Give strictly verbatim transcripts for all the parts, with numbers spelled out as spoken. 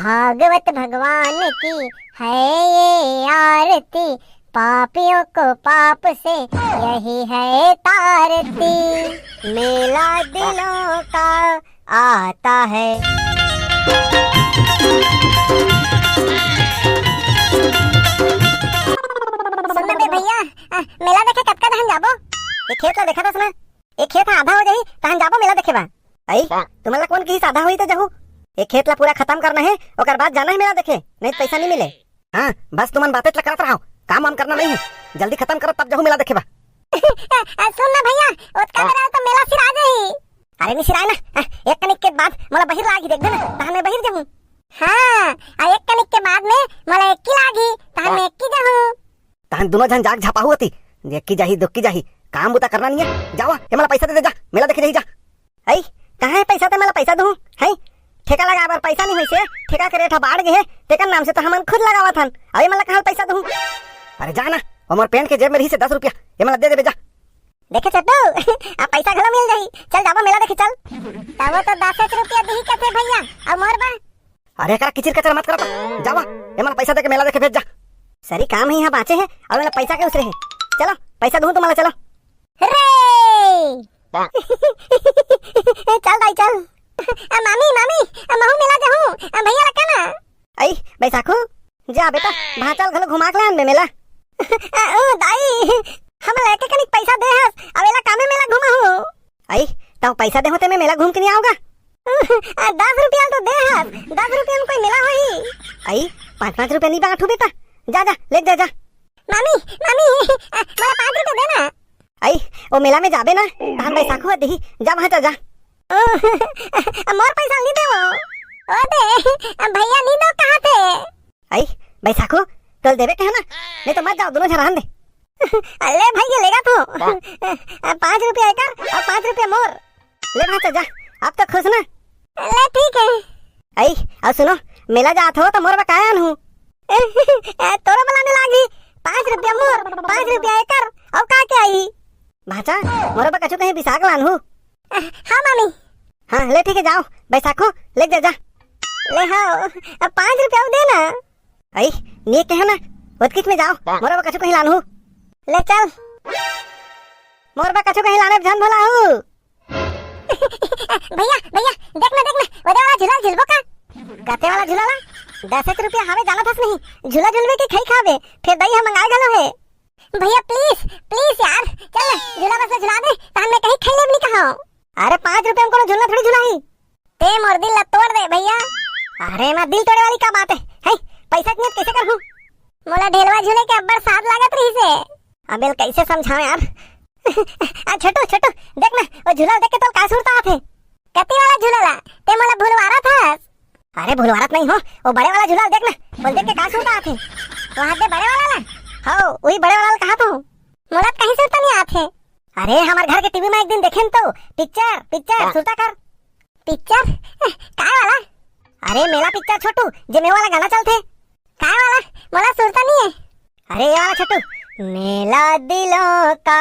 भागवत भगवान की है ये आरती, पापियों को पाप से यही है तारती। मेला दिलों का आता है। सुन ना बे भैया, आ, मेला देखे कतका दहन जाबो? ये खेत ला देखा थस ना, ये खेत ह आधा हो जाही, तहन जाबो मेला देखे बा। अई, तुमन ला कोन किहिस आधा होही त जहू? ये खेत ला पूरा खतम करना हे, ओकर बाद जाना हे मेला देखे, नहीं त पैसा नहीं मिले। हाँ, बस तुमन बातेच ला करत रहो, काम वाम करना नहीं हे। जल्दी खतम करत तब जहू मेला देखे बा। आ, सुन ना भैया, ओतका बेरा तो मेला सिरा जाही। अरे नहीं सिराय ना, आ, एक कनिक के बाद मोला बहिर लागही, देखबे ना, तहन मैं बहिर जहूँ। हाँ, आ एक कनिक के बाद में मोला एक्की लागही, तहन मैं एक्की जहूँ। तहन दुनो झन जाग झपाहू होती, एक्की जाही, दोक्की जाही, काम बुता करना नहीं हे। जावा, ये मोला पैसा दे दे जा, मेला देखे जाही जा। अई, कहाँ हे पैसा, ते मोला पैसा दूँ? हैं? ठेका लगाए बर पैसा नहीं होइसे, ठेका के रेट ह बाढ़ गे हे, तेकर नाम से तो हमन खुद लगावत हन। अबे मोला कहाँ पैसा दूँ? अरे जा ना, वो मोर पैंट के जेब में रहिसे दस रुपया, ये मोला दे देबे जा। देखे छोटू, अब पैसा घलो मिल जाही, चल जाबो मेला देखे चल। तब तो दस रुपया दिही कथे भैया, अब मोर बा? अरे एकरा किचिर कचर मत करो, जावा, ये मोला पैसा देके मेला देखे भेज जा। सरी काम ही यहाँ बाँचे हे, अउ मोला पैसा के उसरे हे। चलो, पैसा दूँ तुम्हारा, चलो। रे! चल दाई, चल। आ, मामी, मामी, आ, महू मेला जहूँ। आ, भैया ला कहना। अई, बैसाखू, जा बेटा, भाँचा ल घलो घुमा के लान बे मेला। आ, ओ, दाई, हमला एके कनिक पैसा दे हस, अब एला कामे मेला घुमाहूँ। अई, तब पैसा देहूँ ते मैं मेला घूम के नहीं आऊँगा? आ, दस रुपया तो दे हस, दस रुपया में कोई मेला होही? अई, पाँच पाँच रुपया नहीं बाँटू बेटा, जा, जा, ले जा, जा। मामी, मामी, आ, मोला पाँच रुपया दे ना। अई, ओ मेला में जाबे ना, तहन बैसाखू ह दिही, जा वहाँ चल जा। ओ, मोर पैसा नहीं देवो। ओ दे, भैया नहीं दो कहा थे। अई, बैसाखू, तोल देबे कहे ना, नहीं तो मत जाओ, दुनो झन रहन दे। अरे भैया, लेगा तो। पाँच रुपया एकर अउ पाँच रुपया मोर। ले भाँचा जा, अब तो खुश ना? ले ठीक हे। अई, अउ सुनो, मेला जात हो तो मोर बर काय आनहू? तोरो बर लाने लागही, पाँच रुपया मोर, पाँच रुपया एकर, अउ का के आही? भाँचा, मोर बर कछु कहीं बिसा के लानहू? हाँ मामी। हाँ, ले ठीक हे, जाओ, बैसाखू, ले जा, जा। ले हव, अब पाँच रुपया अउ दे ना। अई, नहीं कहे ना, ओतकिच में जाओ, मोर बर कछु कहीं लानहू। ले चल। मोर बर कछु कहीं लाने झन भुलाहू। भैया, भैया, देख ना, देख ना, ओदे वाला झूला झूलबो का? कते वाला झूला ला? दस एक रुपया हवे, जाना थस नहीं, झूला झूलबे के खई खाबे, फिर दही हम मंगाए घलो हे। भैया, please, please यार, चल ना, झूला बस झूला दे, तहन मैं कहीं खई लेब नहीं कहा। अरे, पाँच रुपया में कोनो झूला थोड़ी झुलाही। ते मोर दिल ला तोड़ दे भैया। अरे, मैं दिल तोड़े वाली का बात है, हैं? पैसा के नियत कैसे करहूँ? मोला ढेलवा झूले के अब्बड़ साथ लागत रहिसे। अबे ल कैसे समझावे यार? आ छोटू, छोटू, देख ना, वो झूला देख के तोर का सुरता आथे? कति वाला झूला ला? ते मोला भुलवारा थस। अरे भुलवारत नहीं हो, वो बड़े वाला झूला देख ना, वो देख के का सुरता आथे? वहाँ दे बड़े वाला ला। हो, वही बड़े वाला ला कहा तो। मोला कहीं सुरता नहीं आथे। अरे हमर घर के टीवी में एक दिन देखेन तो, पिक्चर, पिक्चर, सुरता कर। पिक्चर? काय वाला? अरे मेला पिक्चर छोटू, जे में वाला गाना चलथे। काय वाला? मोला सुरता नहीं है। अरे ये वाला छोटू, मेला दिलों का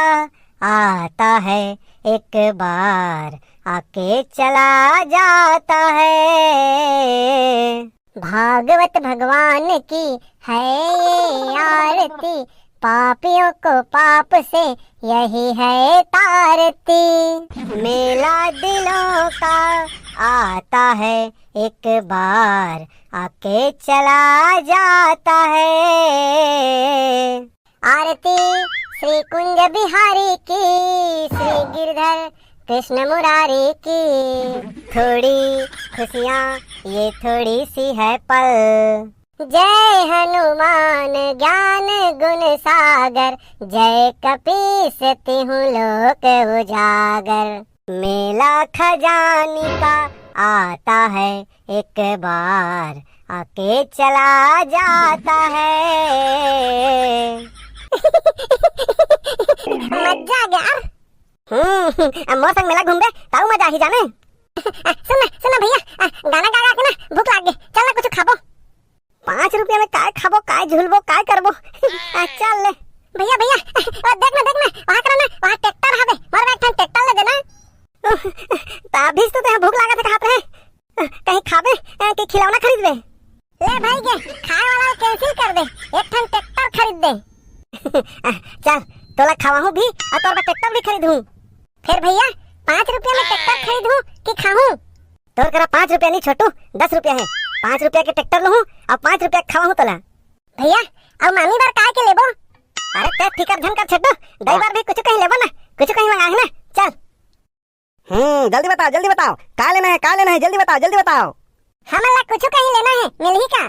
आता है, एक बार आके चला जाता है। भागवत भगवान की है ये आरती, पापियों को पाप से यही है तारती। मेला दिलों का आता है, एक बार आके चला जाता है। आरती श्री कुंज बिहारी की, श्री गिरधर कृष्ण मुरारी की। थोड़ी खुशियाँ ये थोड़ी सी है पल। जय हनुमान ज्ञान गुण सागर, जय कपीस तिहु लोक उजागर। मेला खजानी का आता है, एक बार आके चला जाता है। मजा आ गया यार। हम्म, अब मोर संग मेला घूमबे, ताऊ मजा आही जाने। आ, सुन ना, सुन ना भैया, आ, गाना गा गा के ना भूख लाग गे, चल ना कुछ खाबो। पाँच रुपया में काय खाबो, काय झूलबो, काय करबो? आ, चल ले। भैया, भैया, ओ, देख ना, देख ना, वहाँ करा ना, वहाँ ट्रैक्टर हवे, मोर बर एक ठन ट्रैक्टर ले देना। ता अभी तो तेहा भूख लागत है, कहात रहे। कहीं खाबे, ए, कि खिलौना खरीदबे? ले भाई गे, खाए वाला ल cancel कर दे, एक ठन ट्रैक्टर खरीद दे। चल, तोला खवाहूँ भी अउ तोर बर ट्रैक्टर भी खरीदहूँ। फेर भैया, पाँच रुपया में ट्रैक्टर खरीदहूँ कि खाहूँ? तोर करा पाँच रुपया नहीं छोटू, दस रुपया हे। पाँच रुपया के ट्रैक्टर लूहूँ अउ पाँच रुपया के खवाहूँ तोला। भैया, अउ मामी बर काय के लेबो? अरे ते फिकर झन कर छोटू, दाई बर भी कुछ कहीं लेबो ना, कुछ कहीं मंगाहूँ ना। चल। हम्म, जल्दी बताओ, जल्दी बताओ, का लेना हे, का लेना हे, जल्दी बताओ, जल्दी बताओ। हमन ला कुछ कहीं लेना हे, मिलही का?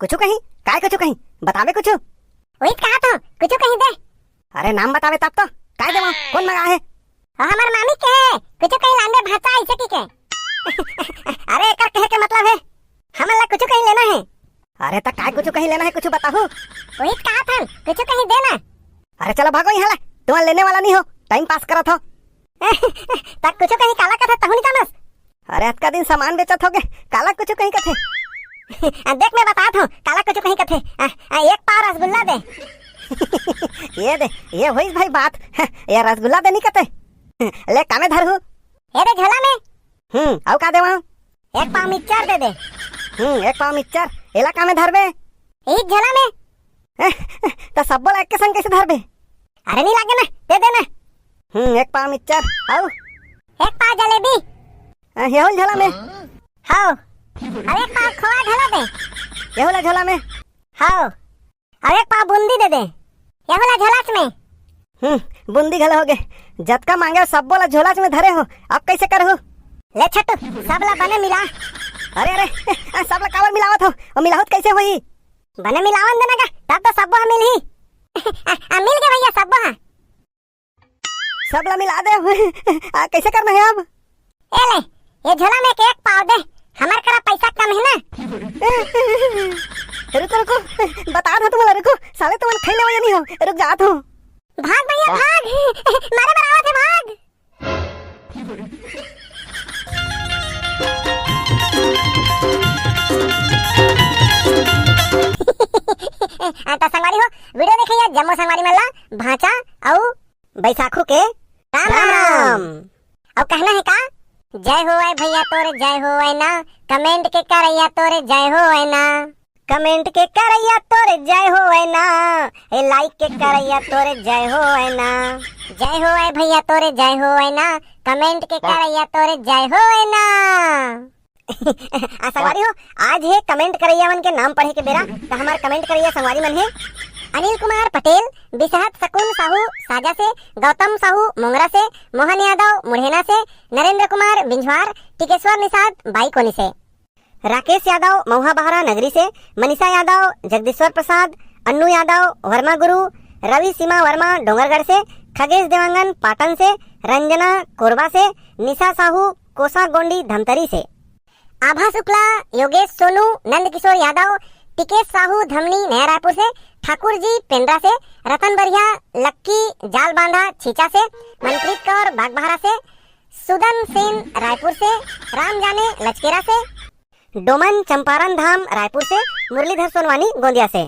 कुछ कहीं? काय कुछ कहीं? बताबे कुछ। वही कहा तो, कुछ कहीं दे। अरे नाम बताबे तब तो, काय देवा, कौन मंगा हे? ओ हमर मामी के, कुछ कहीं लांबे भांचा ऐसे की के। अरे एकर कहे के मतलब हे, हमन ला कुछ कहीं लेना हे। अरे त काय कुछ कहीं लेना हे, कुछ बताहू। वही कहा था, कुछ कहीं दे ना। अरे चलो भागो यहाँ ले, तुम्हारा लेने वाला नहीं हो, टाइम पास करत हो। त कुछ कहीं काला कथे तहू नहीं जानस। अरे अतका दिन सामान बेचत होगे, काला कुछ कहीं कथे। आ, देख मैं बतात हूँ, काला कुछ कहीं कथे। आ, आ, एक पाव रसगुल्ला दे। ये दे, ये होइस भाई बात। ये रसगुल्ला दे नहीं कथे। ले कामे धरहू। ये दे झोला में। हम्म, अउ का देवा? एक पाव मिक्सचर दे दे। हम्म, एक पाव मिक्सचर। एला कामे धरबे? यही झोला में। त सब्बो ला एक के संग कैसे धरबे? अरे नहीं लागे ना, दे दे ना। हम्म, एक पाव मिक्सचर। अउ? एक पाव जलेबी। अ, येहू झोला में। हव। अउ एक पाव खोवा झोला दे। येहू ला झोला में। हव। अउ एक पाव बूंदी दे दे। येहू ला झोलाच में। हम्म, बूंदी घलो होगे। जतका मांगे हो सब्बो ला झोलाच में धरे हो, अब कैसे करहू? ले छट्टू, सब ला बने मिला। अरे, अरे, सब ला काबर मिलावत हो? अउ मिलाहू त कैसे होही? बने मिलावन देना का, तब तो सब्बो ह मिलही। आ, आ, मिल गे भैया सब्बो ह। सब ला मिला दे। आ, कैसे करना हे अब? ए ले, ये झोला में के एक पाव दे, हमर करा पैसा कम हे ना। रुको, रुको, बतात हूँ तुम्हारा, रुको, साले तुमन खइले हो या नहीं हो, रुक जात हूँ। भाग भैया, भाग, मारे बर आवत हे, भाग। आ, त संगवारी हो, video देखइया जम्मो संगवारी मन ला भांचा अउ बैसाखू के राम राम। अउ कहना हे का? जय होवय भैया तोर जय होवय ना, comment के करइया तोर जय होवय ना। Comment के करइया तोर जय होवय ना, ए like के करइया तोर जय होवय ना। जय होवय भैया तोर जय होवय ना, comment के करइया तोर जय होवय ना। आ संगवारी हो, आज हे comment करइया मन के नाम पढ़े के बेरा, त हमार comment करइया संगवारी मन हे अनिल कुमार पटेल, बिसहत सकुन साहू साजा से, गौतम साहू मोंगरा से, मोहन यादव मुढ़ेना से, नरेंद्र कुमार बिंझवार, टिकेश्वर निषाद बाईकोनी से, राकेश यादव मऊहा बहरा नगरी से, मनीषा यादव, जगदीश्वर प्रसाद, अन्नू यादव, वर्मा गुरु, रवि सीमा वर्मा डोंगरगढ़ से, खगेश देवांगन पाटन से, रंजना कोरबा से, निशा साहू कोसा गोंडी धमतरी से। आभा शुक्ला, योगेश सोनू, नंदकिशोर यादव, टिकेश साहू धमनी नया रायपुर से, ठाकुर जी पेंड्रा से, रतन बरिया, लक्की जाल बांधा छीचा से, मनप्रीत कौर बागबहरा से, सुदन सेन रायपुर से, राम जाने लचकेरा से, डोमन चंपारण धाम रायपुर से, मुरलीधर सोनवानी गोंदिया से।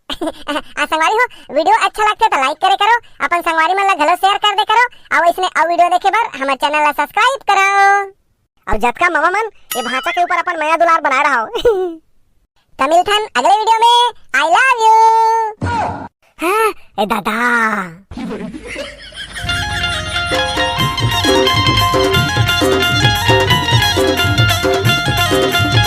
आ संगवारी हो, video अच्छा लगथे त like करे करो, अपन संगवारी मन ला घलो share कर दे करो, अउ इसने अउ video देखे बर हमर channel ला subscribe करो। अउ जतका ममा मन ये भांचा के ऊपर अपन मया दुलार बनाए रहो। त मिलथन अगले video में। I love you। हाँ, ए दादा।